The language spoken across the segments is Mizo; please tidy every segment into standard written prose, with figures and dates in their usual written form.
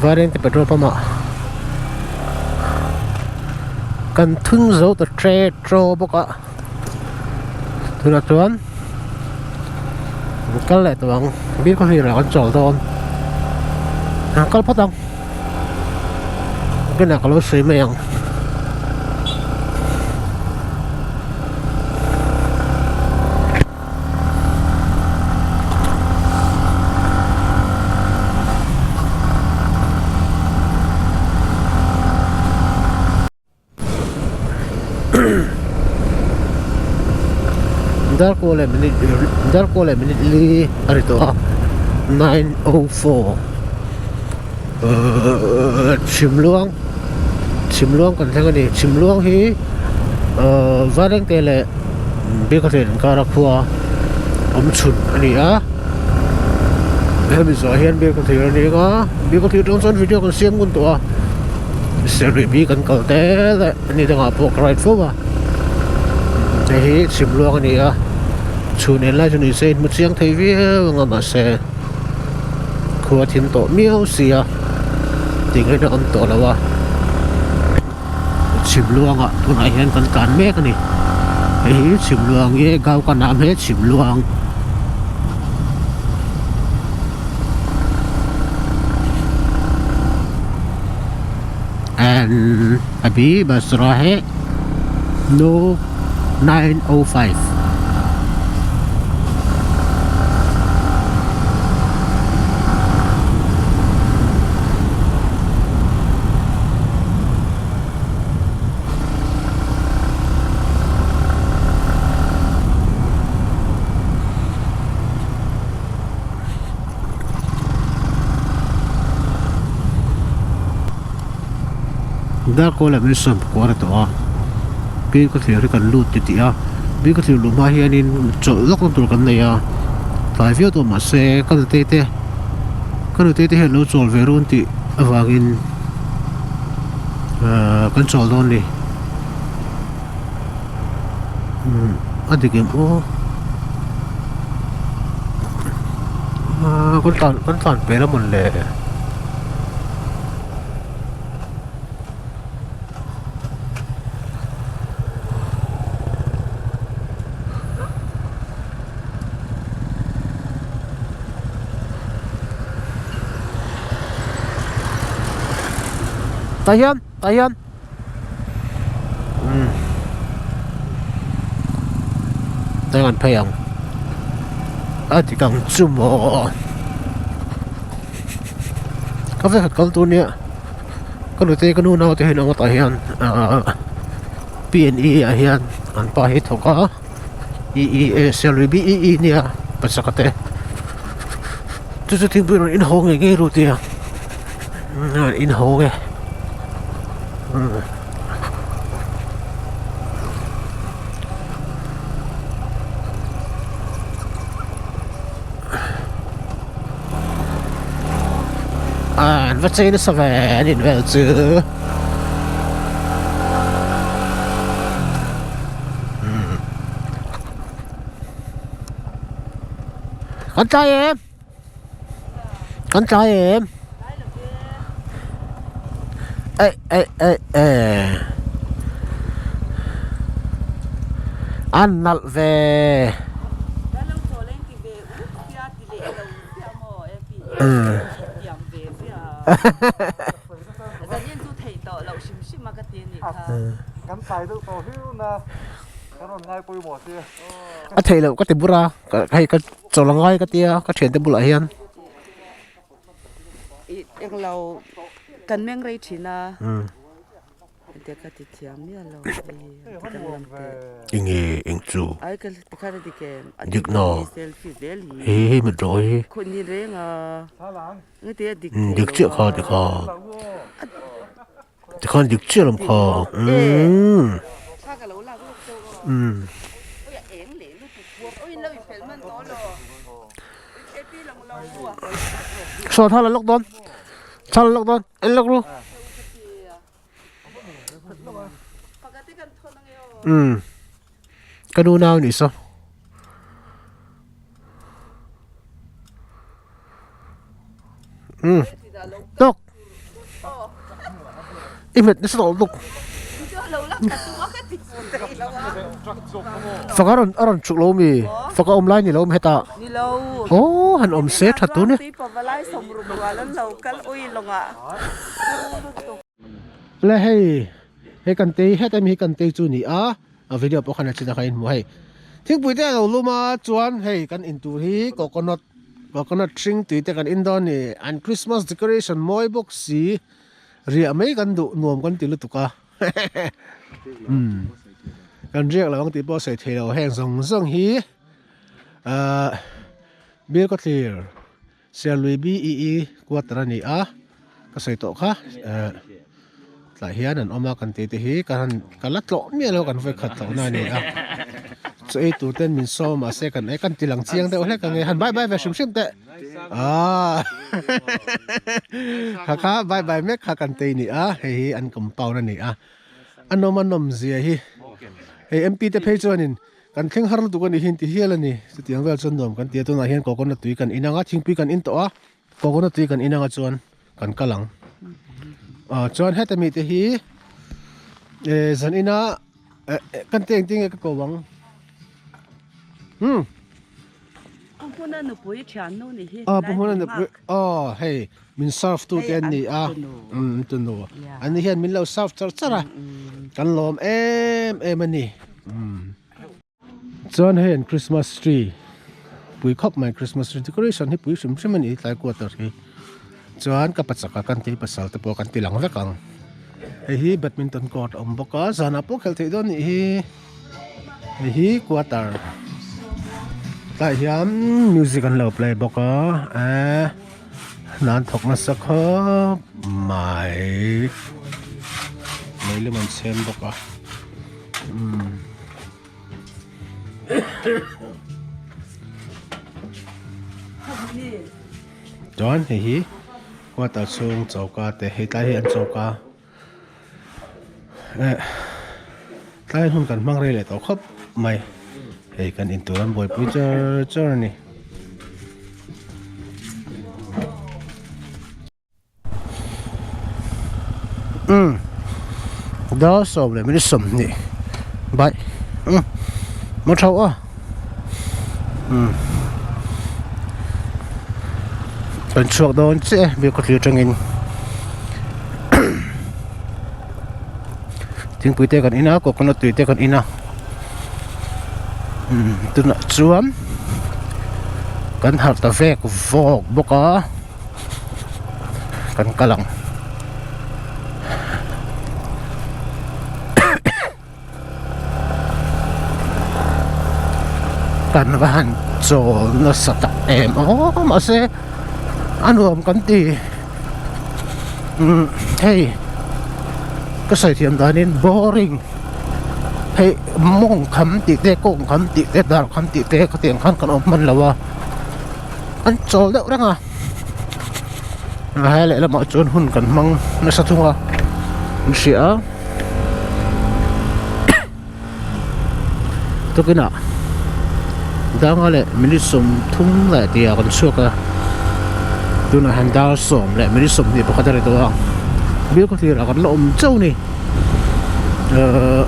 Vairengte petrol pump ah kan thun zo ta tre traw bawk a tunah chuan kan kal leh tawh ang bik a hlir ah kan chawl dawn an kal phawt ang kinah ka lo sawi mai ang. Darkaw leh minute darkaw leh minute li a ri tawh a 9:04 ehh chhimluang chhimluang kan thleng a ni chhimluang hi ehh Vairengte leh Biakatlen inkara khua awm chhun a ni a hemi zawh hian Biakatlen a ni ang a Biakatlen atang chuan video kan siam ngun tawh a. Serih bi kan kal te leh ni dangah pawh ka ride fo a hei hi chhimluang a ni a chhun en lai chu ni se in hmu chiang thei viau ang a mahse khua thim tawh miau si a tih ngaihna awm tawh lo a chhimluangah tunah hian kan tlan mek a ni hei hi chhimluang nge gaukanam he chhimluang. And abhi bus raw hai no 905. Darkaw leh min sawm kual a tawh a bik a thlir hi kan lut ti tih a bik a thlir luh hma hianin chawlh lawk na tur kan nei a tlai viau tawh mahse ka nutei te ka nutei te hian lo chawl ve run tih avangin ahh kan chawl dawn a ni umm a dik em aw ahh kan tlan kan tlan pel a mawn le. Tah hian tah hian umm tah hian phei ang a dik ang chu maw ka ve khat kal tur nia ka nute ka nu nau te hian ang tah hian ahh P and E ah hian an pa hi thawk a E E A salary B E E nia pachaka te chu chu thingpui rawn in haw ngei ngei ru tia in haw nge umm. An va chei nasa ve an in vel chu. Kan tlai em? Kan tlai em? Ei ei ei ei. An nalh ve. A theih loh ka ti bur a hei ka chawl a ngai ka tia ka thiante bulah hian. Englo kan meng rei thin a. Te ka ti thiam miah lo hei ti danglam teh. Enge eng chu? Ai ka ti khan a dik em? Dik na. Selfie zel hi. He he mit rawh hi. Khawih ni reng a. Nge te a dik thei lo. Dik chiah kha ti kha. Ti khan dik chiah lam kha. Umm. Thla ka lo lak lawk deuh a. Umm. Oi a eng leh lutuk bawk. Oi lo i fel man tawh lo. Oi pi lang lo. Saw thla la lawk dawn. Thla la lawk dawn. En lawk ru. Umm ka nu nau nih saw umm tawk. I hmet nasa tawh lutuk. Faka rawn a rawn chuk lo mi? Faka awm lai ni lo mi hetah? Aw han awm se tha tun e. Le hei hei kan tei heta mi hi kan tei chu ni a a video pawh khan a chin a kha in hmu hei thingpui te a lo lum a chuan hei kan in tur hi coconut coconut hring tui te kan in dawn a ni an christmas decoration mawi bawk si riah mai kan duh nuam kan ti lutuk a umm kan riak lo ang tih pawh a sawi thei lo heng zawng zawng hi ahh bial kawtthlir. Serlui BEE quarter a ni a, ka sawi tawh kha eh tlai hian an awm a kan tih te hi ka han ka la tlawh miah lo kan vawi khat tlawh na a ni a, chaw ei tur ten min sawm a mahse kan kan ti lang chiang deuh hlek ang e han bye bye ve hrim hrim teh aaa kha kha bye bye mek kha kan tei ni a hei hi an compound a ni a, a nawm a nawm zia hi hei M P te phei chuanin. Kan thleng har lutuk a nih hi an ti hial a ni. Chutiang vel chuan nuam kan ti a, tunah hian coconut tui kan in ang a, thingpui kan in tawh a, coconut tui kan in ang a chuan kan kal ang. Ah chuan heta mi te hi eh zan ina eh kan ti engtin nge ka ko ang. Hmm. Pu Hmuna nupui thiannu ni hi. Ah Pu Hmuna nupui aw hei min serve tu te an ni a. Um tunu. An ni hian min lo serve char char a. Kan lawm em em a ni. Um. Chuan hei an Christmas tree pui khawp mai Christmas tree decoration hi pui hrim hrim a ni tlai quarter hi. Chuan ka pachak a kan tei pasal te pawh kan ti lang vek ang. Hei hi badminton court a awm bawk a zanah pawh khelh theih dawn a nih hi. Hei hi quarter tlaiah hian music an lo play bawk a ehh hna an thawk nasa khawp mai mei lem an chhem bawk a umm. Chuan hei hi quarter chhung choka te hei tlai hi an choka. Eh tlai hun kan hmang rei leh tawh khawp mai hei kan intur an buaipui char char a ni. Umm dar sawm leh minute 20 bye umm maw tho a umm kan chhuak dawn chiah e biak khawthlir atangin. Thingpui te kan in a coconut tui te kan in a umm tunah chuan kan harh ta vek vawk bawk a kan kal ang. Kan va han chawl nasa tak em aw mahse a nuam kan ti umm hei ka sawi thiam danin boring hei mawng kham tih te kawng kham tih te dar kham tih te khatiang khan kan awm hman lo a an chawl deuh reng a a lehlamah chuan hun kan hmang nasa thung a an hria a. Tukinah danga leh minute 30 leh tihah kan chhuak a tunah hian dar 10 leh minute 21 a ri tawh a bial khawthlir ah kan la awm chauh a ni ahh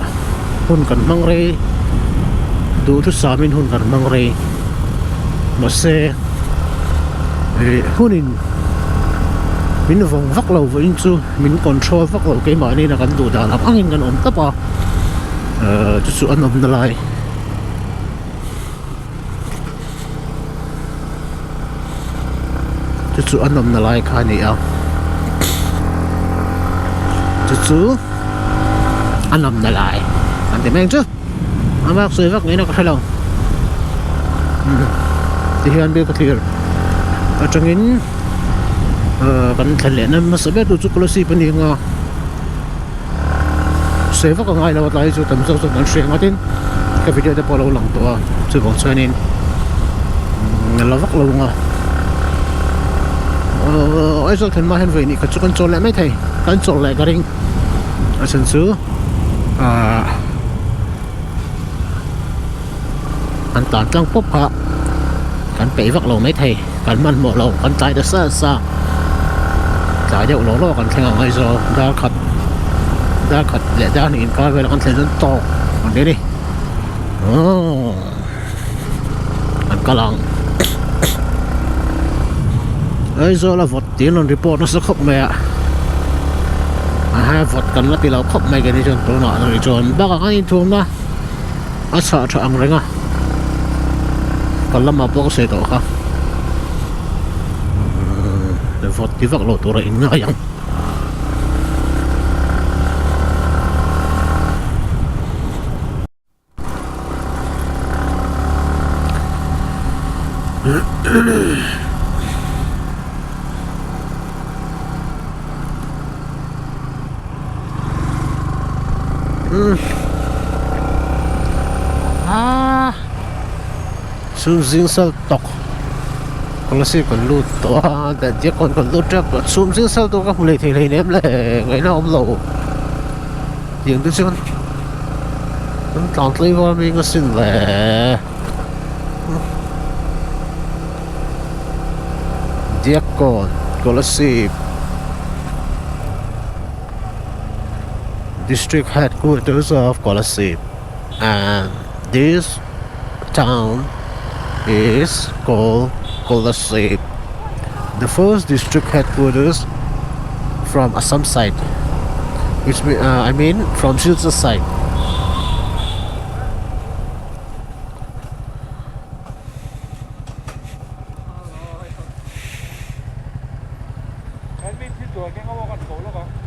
hun kan hmang rei duhthusam in hun kan hmang rei mahse ih hunin min vawng vak lo vawiin chu. Min control vak loh keimahni in a kan duh dan ang angin kan awm tawp a ehh chu chu an awmna lai chu chu an awmna lai kha a ni a chu chu an awmna lai an ti mai ang chu a bak sawi vak ngaihna ka hre lo tihian biak ka thlir atangin ahh kan thlen leh na hmasa ber tur chu kolasib a ni ang a sawi vak a ngai lo a tlai chu tam zawk zawk kan hria ang a tin ka video te pawh a lo lang tawh a chuvang chuanin a la vak lo ang a ahh Aizawl thlen hma hian vawi hnih khat chu kan chawl leh maithei kan chawl leh ka ring a chhan chu ahh an tlan tlang pawp kha kan peih vak lo maithei kan hmanhmawh lo kan tlai ta sa sa tlai deuh law law kan thleng ang Aizawl dar khat. Dar khat leh dar hnih inkar velah kan thlen chuan tawk an ti a ni. Aww an kal ang. Aizawl a vawt tih an rawn report nasa khawp mai a. A ha vawt kan la ti lo khawp mai keini chuan tunah erawh chuan bakah kan inthuamna a chhah tha ang reng a. Kal lamah pawh ka sawi tawh kha. Vawt ti vak loh tur a inngai ang. Chhung zing sal tawk Kolasib kan lut tawh a Diakkawn kan lut tep tawh chhung zing sal tur ka hmu leh thei hleinem le ngaihna a awm lo tiang te chuan kan tlan tlaivar mai ang asin le Diakkawn Kolasib District Headquarters of Kolasib and this town is called Kolasib the first district headquarters from Assam side which uh, I mean from Silchar side.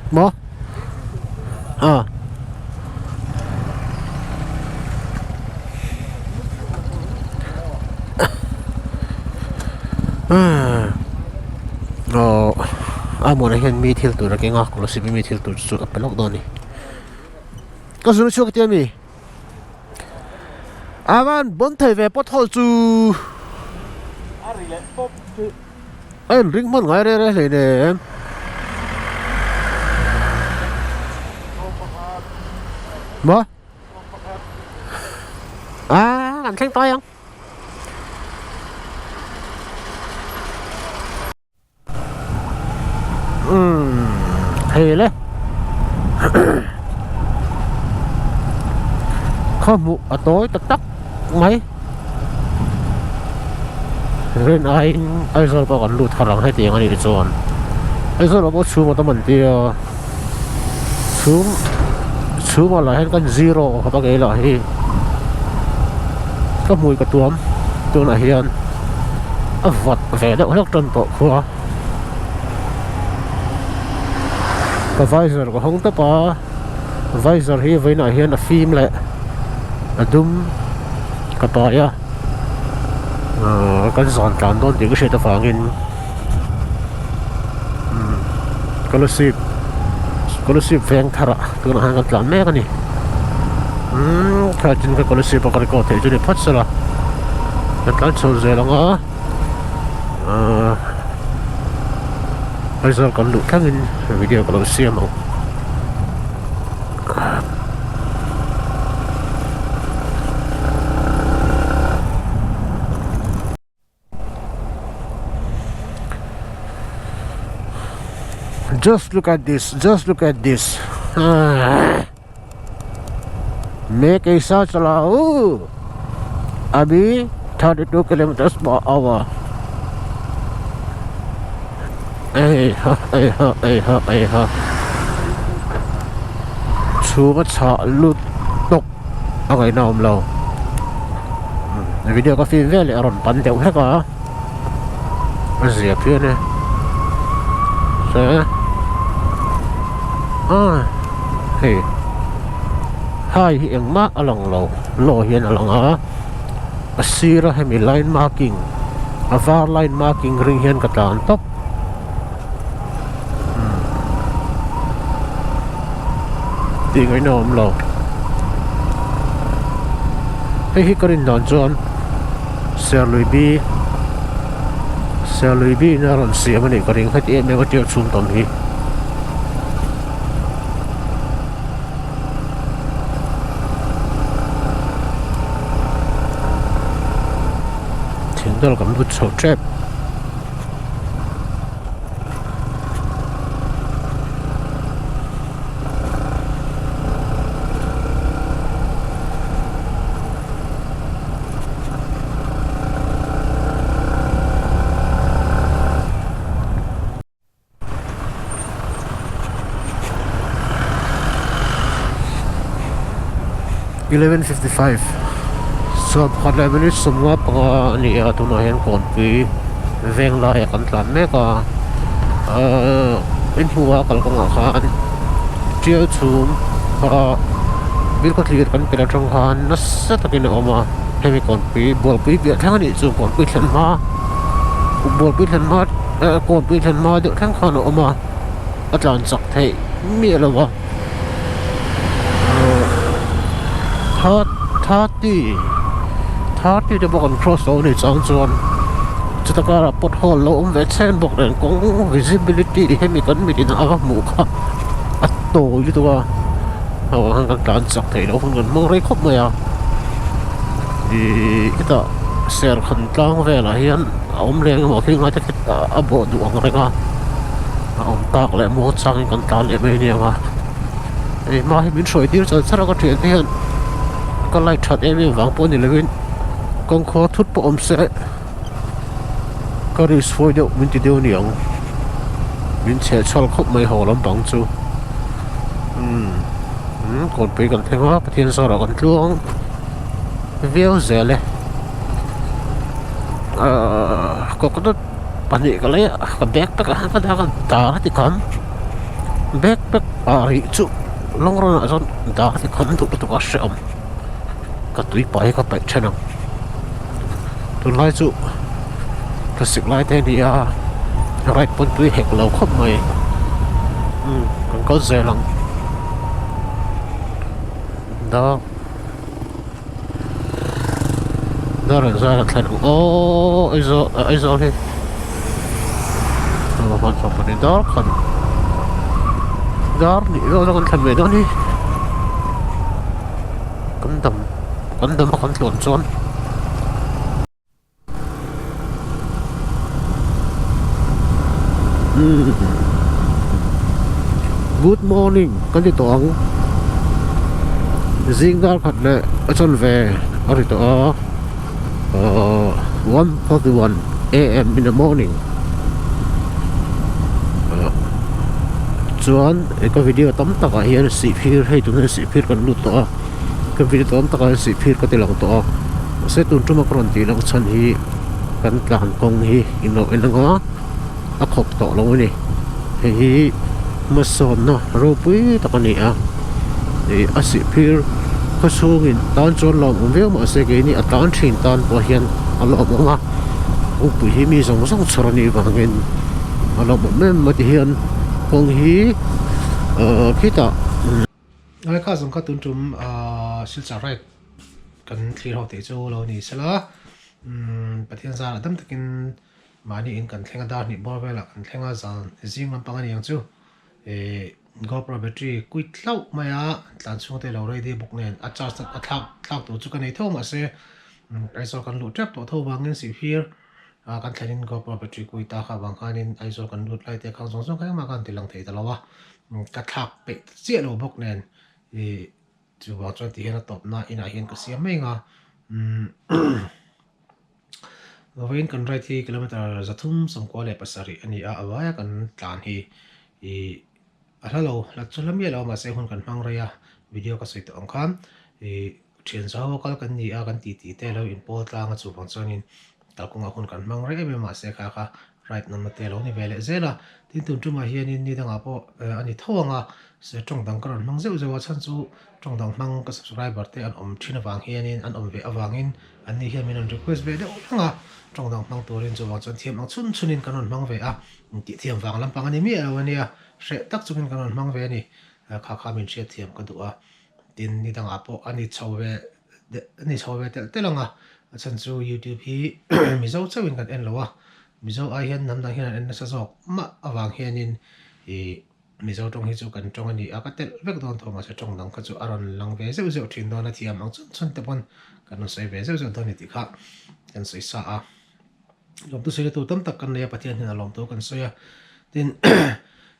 Maw? Ah. Aw a hmunah hian mi thil tur a keng a Kolasib mi thil tur chu a pe lawk dawn a ni ka zun chhuak tia mi a van bawn thei ve pawt hawl chu a inring hman ngai reng reng hleinem. Maw? Ah, kan thleng tawi ang. Umm, hei le. Khaw hmuh a tawi tak tak mai. Rin aiin Aizawl pawh kan lut har ang hetiang a nih chuan Aizawl ah pawh chhung a tam an tia chhung chhungah lah hian kan zero khawp a kei lah hi ka hmui ka tuam tunah hian a vat ve deuh hlek tan tawh khua ka visor ka hawng tawp a visor hi vawiinah hian a fim leh a dum. Ka pai a ahh kan zan tlan dawn tih ka hriat avangin umm scholarship scholarship veng thar ah tunah hian kan tlan mek a ni umm kha tin ka scholarship a ka record theih chu ni phawt sela kan tlan chho zel ang a ahh Aizawl kan luh thlengin video ka lo siam ang. Just look at this, just look at this. मैं कैसा चलाऊं अभी 32 kilometre per hour. Ei ha ei ha ei ha ei ha chhung a chhah lut tawk a ngaihna awm lo video ka film vel leh a rawn pan deuh hlek a a zia phian e se a hei hai hi engmah a lang lo law hian a lang a. A sir a hemi line marking a var line marking ring hian ka tlan tawp tih ngaihna a awm lo hei hi ka rin dan chuan Serlui bi Serlui bi in a rawn siam a nih ka ring heti em em a tial chhum tam hi. Thingdal kan lut chho tep. 11:55 Sawm pakhat leh minute 55 a ni a tunah hian kawnpui veng laiah kan tlan mek a ahh inhnuaia kalkawngah khan tial chhum kha bilkhawthlir kan pelh atang khan nasa takin a awm a hemi kawnpui bualpui piah thleng a nih chu kawnpui thlen hma bualpui thlen hma eh kawnpui thlen hma deuh thleng khan a awm a a tlan chak theih miah lo a. 30 30 te pawh kan cross lo a ni chang chuan chuta karah pothole lo awm ve chhen bawk nen kawng visibility hemi kan mit in a va hmuh kha a tawi lutuk a hauh ang khan kan tlan chak theih loh hun kan hmang rei khawp mai a ihh hetah serkhan tlang velah hian a awm leng emaw thil ngai te a bawh duh ang reng a. A awm tak leh muang changin kan tlan leh mai aniang a hei hma hi min hruai tir char char a ka thian te hian ka light that em em vang pawh ni lovin kawngkhawr thut pawh awm se ka risk fawi deuh min ti deuh aniang min chheh chhuak khawp mai haw lampang chu umm umm kawnpui kan thleng a Pathian zarah kan tluang viau zel e ahh coconut. Pahnih ka lei a ka backpack ah ka dah a dar a ti kham backpack ah rih chu long run ah chuan dar a ti kham duh lutuk a hrehawm ka tui pah hi ka paih then ang tunlai chu thlasik lai te a ni a ride pawn tui hek lo khawp mai umm kan kal zel ang dar. Dar an zar a thlen ang aww Aizawl Aizawl hi dar khat dar hnih zawk zawk an thlen ve dawn hi kan dam kan dam a kan tluan chuan. Good morning kan ti tawh ang zing dar khat leh a chawn ve a ri tawh a ahh 1:41 am in the morning chuan ka video tam takah hian sihphir hei tunah hian sihphir kan lut tawh a. Ka video tam takah hian sihphir ka ti lang tawh a mahse tun tuma ka rawn tih loh chhan hi kan tlan kawng hi inlo en anga a khawp tawh lo a ni hei hi hmasawnna ropui tak a ni a ih a sihphir khaw chhungin tan chuan lawmawm viau mahse keini a tlan thin tan pawh hian a lawmawm a kawngpui hi mi zawng zawng chhawr a nih vangin a lawmawm em a ti hian kawng hi ahh khitah. Ngai kha zawng kha tun tum ahh Silchar ride kan thlir ho tih chu lo ni sela umm Pathian zarah dam takin mahni in kan thleng a dar hnih bawr velah kan thleng a zan zing lampang a ni ang chu ih GoPro battery kuit hlauh mai a tlan chhung te lo ready bawk nen a charge a thlak thlak tur chu ka nei tho mahse Aizawl kan luh tep tawh tho vangin sihphir ah kan thlenin GoPro battery kuit a kha vang khanin Aizawl kan lut lai te khang zawng zawng kha engmah khan ti lang thei ta lo a. Ka thlak peih ta chiah lo bawk nen ih chuvang chuan ti hian a tawpna inah hian ka siam mai ang a umm vawiin kan ride hi kilometer 397 a ni a a vaia kan tlan hi ih a hla lo hla chu hla miah lo mahse hun kan hmang rei a video ka sawi tawh ang khan ih thian zaho kal kan ni a kan titi te lo inpawl tlang a chuvang chuanin kalkawngah hun kan hmang rei em em a mahse kha kha Right number te a lo ni ve leh zel a, tin tun tumah hianin ni dangah pawh a ni tho ang a, se tawng dang ka rawn hmang zeuh zeuh a, chhan chu tawng dang hmang ka subscriber te an awm thin avang hianin an awm ve avangin an ni hian min rawn request ve deuh reng a, tawng dang hmang turin chuvang chuan thiam ang chhun chhunin kan rawn hmang ve a, intih thiam vang lampang a ni miah lo a nia, hreh tak chungin kan rawn hmang ve a ni, kha kha min hriatthiam ka duh a, tin ni dangah pawh a ni chho ve a ni chho ve telh telh ang a, a chhan chu youtube hi Mizo chauhin kan en lo a, Mizo ai hian hnam dang hian an en nasa zawk mah avang hianin ih Mizo tawng hi chu kan tawng a ni a, ka telh vek dawn tho mahse tawng dang kha chu a rawn lang ve zeuh zeuh thin dawn a, thiam ang chun chun te pawn kan rawn sawi ve zeuh zeuh dawn a ni tih kha kan sawi sa a. Lawmtu sawi tu tam tak kan nei a, Pathian hian a lawmtu kan sawi a, tin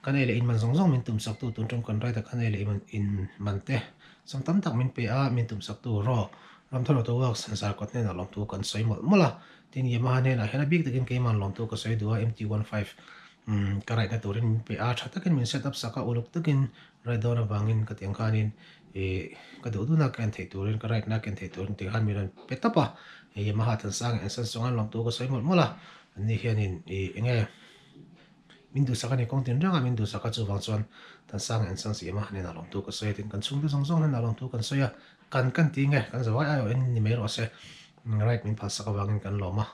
kan ei leh in man zawng zawng min tum sak tu tun tum kan ride a kan ei leh in man te sum tam tak min pe a, min tum sak tu raw Ramthar Auto Works Zarkawt hnenah lawmtu kan sawi mawlh mawlh a, tin Yamaha hnenah hian a bik takin keimah lawmtu ka sawi duh a, MT 15. Umm ka ride na turin min pe a, tha takin min set up sak a, uluk takin ride dawn avangin ka tiang khanin ih ka duh duhna ka en theih turin ka ride na ka en theih turin tikhan min rawn pe tawp a, hei Yamaha Thansanga en san sawnga lawmtu ka sawi mawlh mawlh a, anni hianin ih eng nge min duhsak a ni kawng tin rengah min duhsak a chuvang chuan Thansanga en san si Yamaha hnenah lawmtu ka sawi a tin kan chhungte zawng zawng hnenah lawmtu kan sawi a, kan kan ti nge kan zavai aiawh en ni mai rawh se ride min phalsak avangin kan lawm a,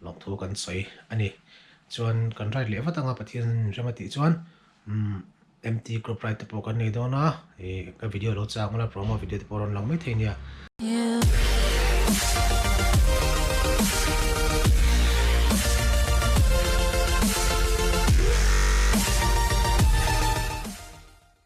lawmthu kan sawi a ni. Chuan kan ride leh vat anga Pathian rem a tih chuan umm MT group ride te pawh kan nei dawn a, ih ka video lo chak mala promo video te pawh a rawn lang mai thei nia.